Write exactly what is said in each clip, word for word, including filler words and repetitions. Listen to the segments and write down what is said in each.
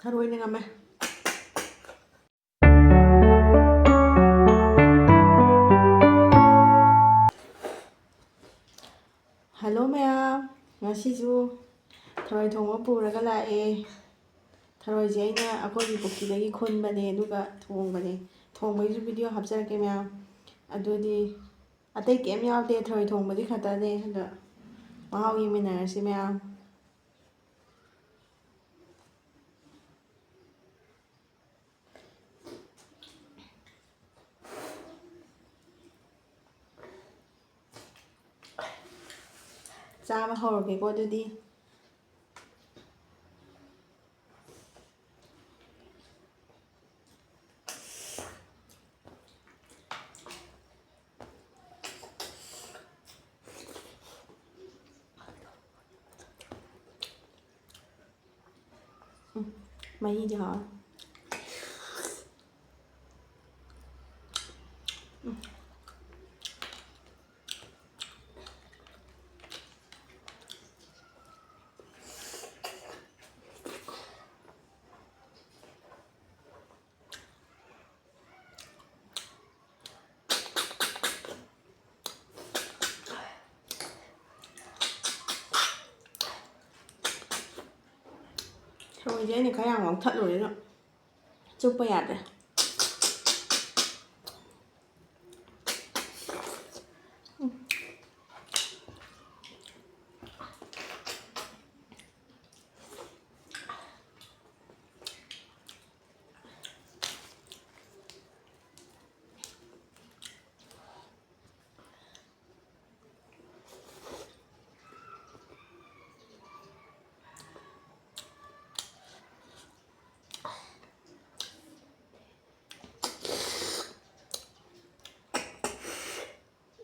ꯊꯔꯣꯏꯅ ꯉꯝꯃꯦ꯫ ꯍꯜꯂꯣ ꯃꯌꯥꯝ, ꯉꯁꯤꯁꯨ ꯊꯔꯣꯏ ꯊꯣꯡꯕ ꯄꯨꯔꯒ ꯂꯥꯛꯑꯦ꯫ ꯊꯔꯣꯏꯁꯦ ꯑꯩꯅ ꯑꯩꯈꯣꯏꯒꯤ ꯄꯨꯈ꯭ꯔꯤꯗꯒꯤ ꯈꯨꯟꯕꯅꯦ, ꯑꯗꯨꯒ ꯊꯣꯡꯕꯅꯦ꯫ ꯊꯣꯡꯕꯒꯤꯁꯨ ꯚꯤꯗꯤꯑꯣ ꯍꯥꯞꯆꯔꯛꯀꯦ ꯃꯌꯥꯝ꯫ ꯑꯗꯨꯗꯤ ꯑꯇꯩ ꯀꯩꯝ ꯌꯥꯎꯗꯦ, ꯊꯔꯣꯏ ꯊꯣꯡꯕꯗꯤ ꯈꯛꯇꯅꯦ꯫ ꯑꯗꯣ ꯃꯍꯥꯎ ꯌꯦꯡꯃꯤꯟꯅꯔꯁꯤ ꯃꯌꯥꯝ꯫ ꯆꯥꯕ ꯍꯧꯔꯒꯦꯀꯣ ꯑꯗꯨꯗꯤ꯫ ꯎꯝ, ꯃꯍꯤꯗꯤ ꯍꯥꯎꯋꯦ꯫ ꯎꯝ꯫ ꯊꯔꯣꯏꯁꯦ ꯑꯩꯅ ꯈꯔ ꯌꯥꯝ ꯉꯧꯊꯠꯂꯨꯔꯦ, ꯑꯗꯣ ꯆꯨꯞꯄ ꯌꯥꯗ꯭ꯔꯦ꯫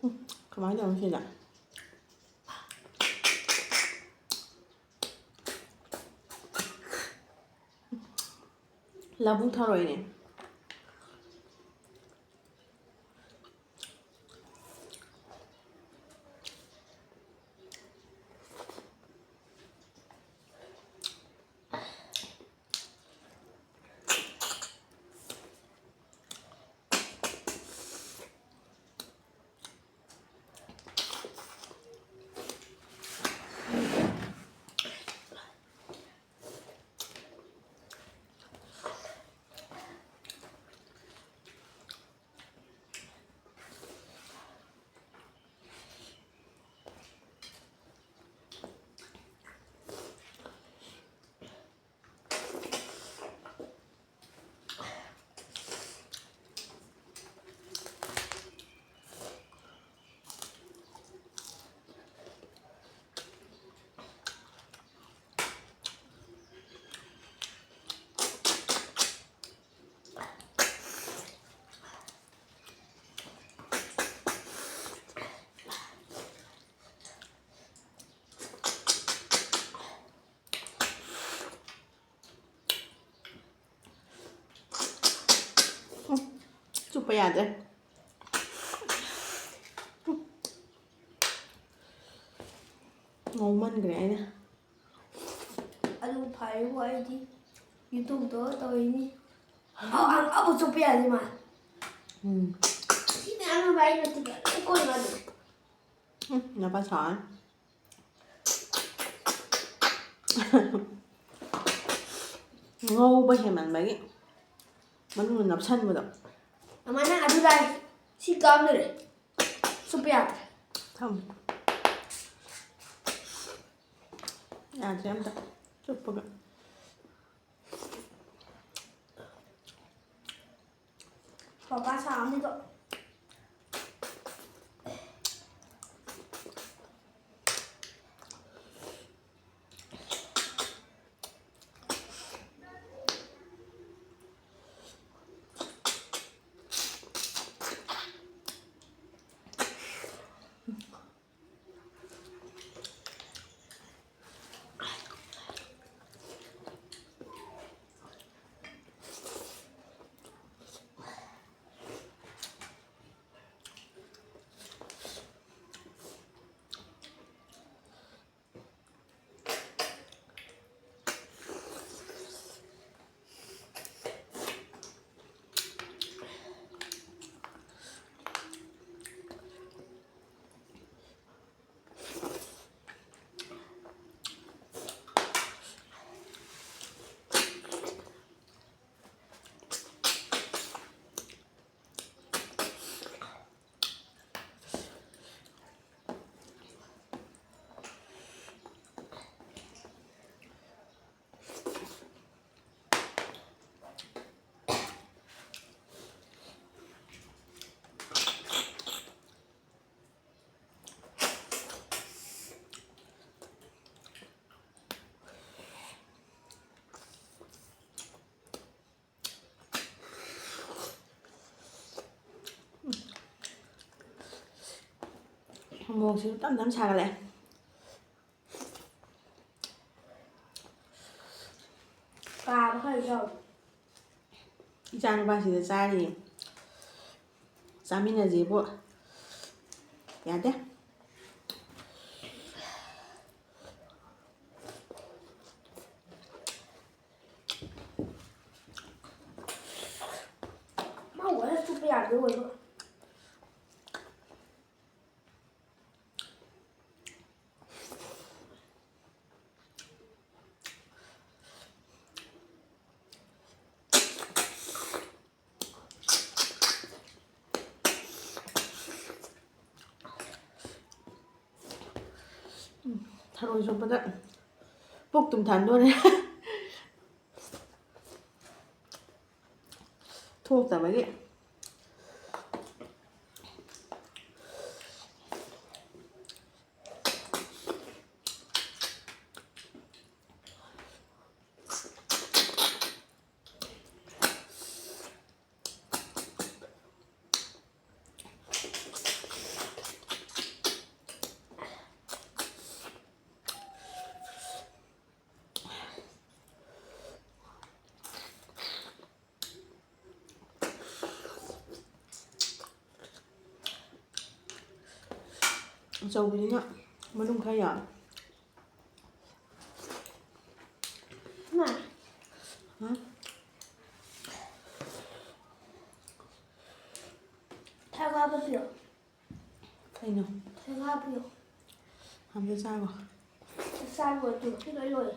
ꯎꯝ, ꯀꯃꯥꯏꯅ ꯇꯧꯅꯤ ꯁꯤꯗ? ꯂꯧꯕꯨꯛ ꯊꯔꯣꯏꯅꯦ꯫ ꯌꯥꯗ꯭ꯔꯦ꯫ ꯉꯧꯃꯟꯈ꯭ꯔꯦ ꯑꯩꯅ꯫ ꯑꯗꯨ ꯐꯔꯦꯕꯨ ꯑꯩꯗꯤ YouTubeꯗꯣ ꯇꯧꯔꯤꯅꯤ꯫ ꯑ, ꯑ, ꯑꯃꯨꯛ ꯆꯨꯞꯄ ꯌꯥꯗꯦ ꯃꯥ꯫ ꯎꯝ꯫ ꯁꯤ ꯃꯌꯥꯝ ꯑꯃ ꯑꯩꯅ ꯇꯤꯀꯦꯠ ꯂꯣꯏ ꯀꯣꯟꯅ ꯑꯗꯨꯝ꯫ ꯎꯝ, ꯅꯄꯥ ꯁꯥꯎꯔꯅꯤ꯫ ꯉꯧꯕ ꯍꯦꯟꯃꯟꯕꯒꯤ ꯃꯅꯨꯡꯗ ꯅꯞꯁꯟꯕꯗꯣ꯫ ꯑꯃꯅ ꯑꯗꯨ ꯂꯥꯏ ꯁꯤ ꯀꯥꯝꯗꯣꯔꯦ꯫ ꯆꯨꯞꯄ ꯌꯥꯗ꯭ꯔꯦ꯫ ꯊꯝꯃꯨ꯫ ꯌꯥꯗ꯭ꯔꯦ ꯑꯝꯇ ꯆꯨꯞꯄꯒ꯫ ꯄꯄꯥ ꯁꯥꯎꯔꯅꯤꯀꯣ꯫ ꯃꯣꯔꯣꯛꯁꯤꯁꯨ ꯇꯞ ꯇꯞ ꯁꯥꯒꯠꯂꯛꯑꯦ꯫ ꯀꯥꯕ ꯈꯔ ꯌꯥꯎꯔꯦ꯫ ꯏꯆꯥꯅꯨꯄꯥꯁꯤꯗ ꯆꯥꯔꯤ꯫ ꯆꯥꯃꯤꯟꯅꯁꯦꯕꯨ꯫ ꯌꯥꯗꯦ꯫ ꯃꯥ ꯋꯥꯔ ꯆꯨꯞꯄ ꯌꯥꯗꯣꯏ ꯑꯣꯏꯕ꯫ ꯎꯝ, ꯊꯔꯣꯏ ꯆꯨꯞꯄꯗ ꯄꯨꯛ ꯇꯨꯝ ꯊꯥꯟꯗꯣꯔꯦ꯫ ꯊꯣꯛꯇꯕꯒꯤ꯫ ꯑꯆꯧꯕꯅꯤꯅ ꯃꯅꯨꯡ ꯈꯔ ꯌꯥꯎ꯫ ꯃꯥ꯫ ꯍꯥ? ꯊꯥꯒꯥꯕꯁꯤꯔꯣ? ꯀꯩꯅꯣ? ꯊꯥꯒꯥꯕꯤꯌꯣ꯫ ꯑꯝꯇ ꯆꯥꯈꯣ꯫ ꯆꯥꯔꯣ ꯑꯗꯨ, ꯁꯤ ꯂꯣꯏ ꯂꯣꯏꯔꯦ꯫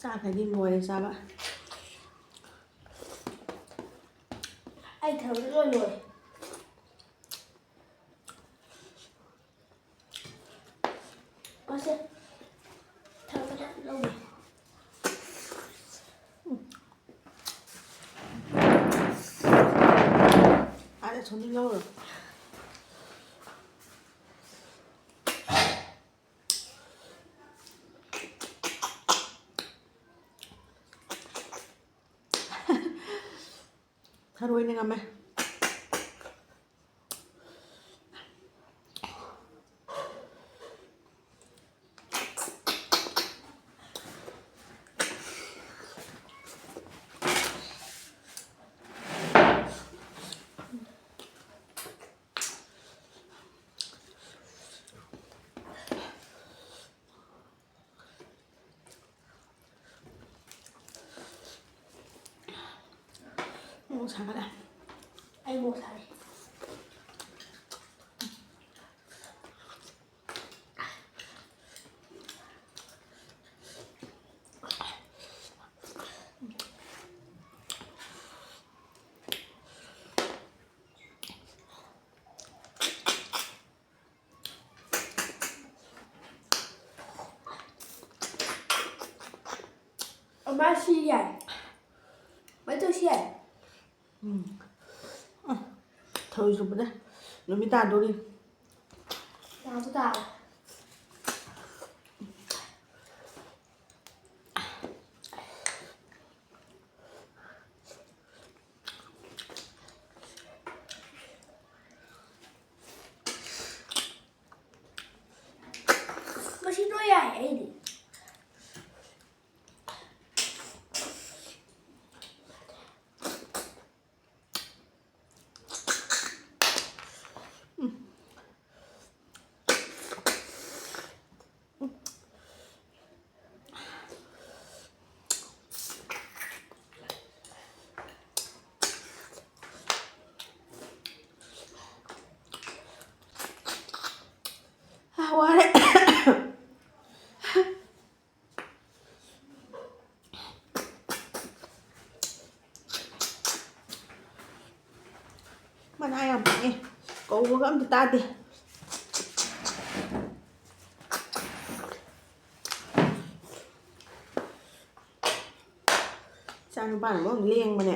ꯆꯥꯈ꯭ꯔꯗꯤ ꯂꯣꯏꯔꯦ ꯆꯥꯕ꯫ ꯑꯩ ꯊꯕꯛ ꯂꯣꯏ ꯂꯣꯏꯔꯦ꯫ ꯃꯥꯁꯦ ꯊꯕꯛ ꯂꯧꯔꯦ꯫ ꯁꯣꯝꯗ ꯂꯧꯔꯣ꯫ ꯊꯔꯣꯏꯅ ꯉꯝꯃꯦ꯫ ꯃꯣꯔꯣꯛ ꯁꯥꯒꯠꯂꯦ꯫ ꯑꯩ ꯃꯣꯔꯣꯛ ꯁꯥꯔꯦ꯫ ꯑꯃ ꯁꯤ ꯌꯥꯏ꯫ ꯃꯗꯨ ꯁꯤ ꯌꯥꯏ꯫ ꯎꯝ꯫ ꯎꯝ꯫ ꯊꯔꯣꯏ ꯆꯨꯞꯄꯗ ꯅꯨꯃꯤꯠ ꯇꯥꯗꯣꯔꯤ꯫ ꯇꯥꯕꯨ ꯇꯥꯔꯦ꯫ ꯃꯁꯤ ꯂꯣꯏ ꯌꯥꯏ ꯑꯩꯗꯤ꯫ ꯑꯥ, ꯋꯥꯔꯦ꯫ ꯃꯅꯥ ꯌꯥꯝ ꯄꯤꯛꯑꯦ꯫ ꯀꯧꯕꯒ ꯑꯝꯇ ꯇꯥꯗꯦ꯫ ꯏꯆꯥ ꯅꯨꯄꯥꯅ ꯃꯔꯣꯟ ꯂꯦꯡꯕꯅꯦ꯫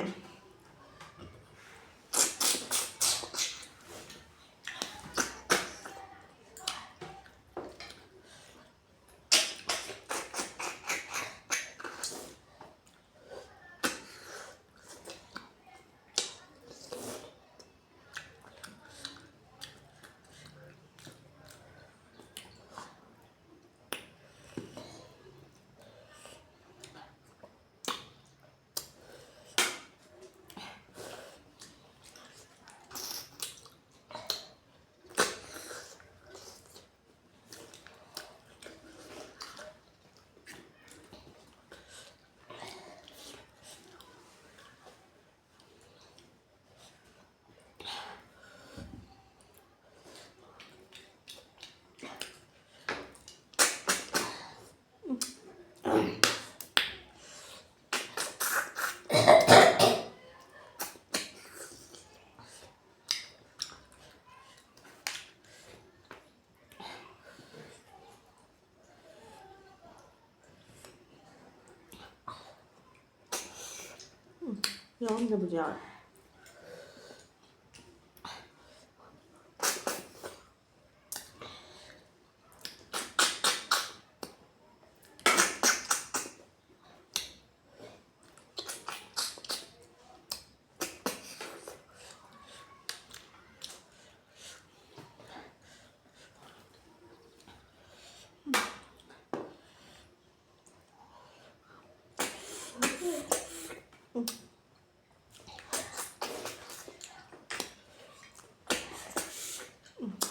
ꯌꯥꯎꯔꯝꯗꯕꯁꯨ ꯌꯥꯎꯋꯦ꯫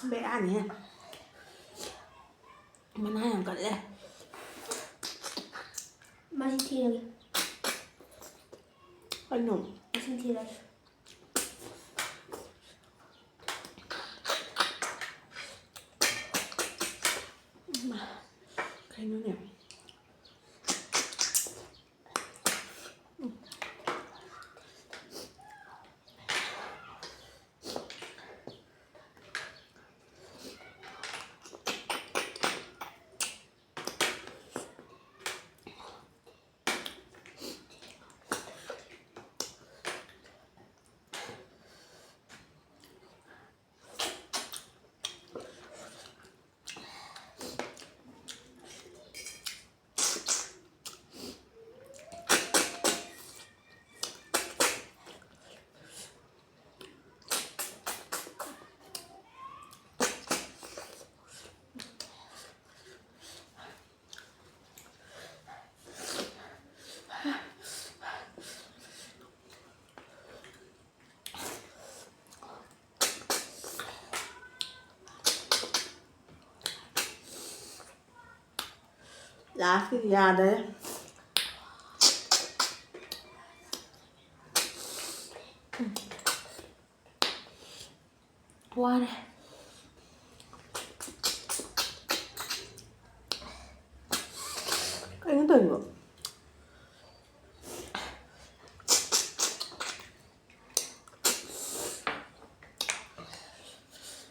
ꯕꯦꯔꯥꯅꯤꯍꯦ꯫ ꯃꯅꯥ ꯌꯥꯝ ꯀꯜꯂꯦ꯫ ꯃꯁꯤ ꯊꯤꯔꯒꯦ꯫ ꯀꯩꯅꯣ? ꯃꯁꯤ ꯊꯤꯔꯒꯦ꯫ ꯀꯩꯅꯣꯅꯦ? ꯂꯥꯁꯀꯤꯗꯤ ꯌꯥꯗꯔꯦ꯫ ꯋꯥꯔꯦ꯫ ꯀꯩꯅꯣ ꯇꯧꯔꯤꯕꯣ?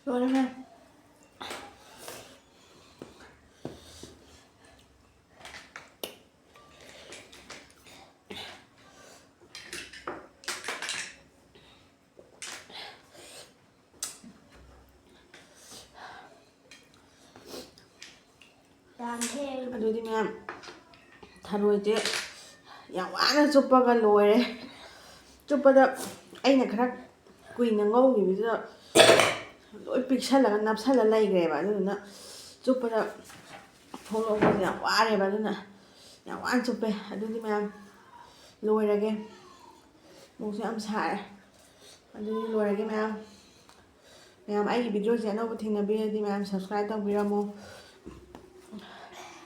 ꯂꯣꯏꯔꯦ꯫ ꯑꯗꯨꯗꯤ ꯃꯌꯥꯝ, ꯊꯔꯣꯏꯁꯦ ꯌꯥꯝ ꯋꯥꯅ ꯆꯨꯞꯄꯒ ꯂꯣꯏꯔꯦ꯫ ꯆꯨꯞꯄꯗ ꯑꯩꯅ ꯈꯔ ꯀꯨꯏꯅ ꯉꯧꯈꯤꯕꯗꯨꯗ ꯂꯣꯏ ꯄꯤꯛꯁꯜꯂꯒ ꯅꯞꯁꯜꯂ ꯂꯩꯈ꯭ꯔꯦꯕ꯫ ꯑꯗꯨꯗꯨꯅ ꯆꯨꯞꯄꯗ ꯊꯣꯛꯂꯛꯄꯁꯦ ꯌꯥꯝ ꯋꯥꯔꯦꯕ꯫ ꯑꯗꯨꯅ ꯌꯥꯝ ꯋꯥꯅ ꯆꯨꯞꯄꯦ꯫ ꯑꯗꯨꯗꯤ ꯃꯌꯥꯝ, ꯂꯣꯏꯔꯒꯦ꯫ ꯃꯣꯔꯣꯛꯁꯨ ꯌꯥꯝ ꯁꯥꯔꯦ꯫ ꯑꯗꯨꯗꯤ ꯂꯣꯏꯔꯒꯦ ꯃꯌꯥꯝ꯫ ꯃꯌꯥꯝ, ꯑꯩꯒꯤ videoꯁꯦ ꯑꯅꯧꯕ ꯊꯦꯡꯅꯕꯤꯔꯗꯤ ꯃꯌꯥꯝ subscribe ꯇꯧꯕꯤꯔꯝꯃꯣ꯫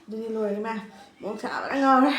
ꯑꯗꯨꯗꯤ ꯂꯣꯏꯔꯒꯦ ꯃꯌꯥꯝ꯫ ꯃꯣꯔꯣꯛ ꯁꯥꯕꯅ ꯉꯥꯎꯔꯦ꯫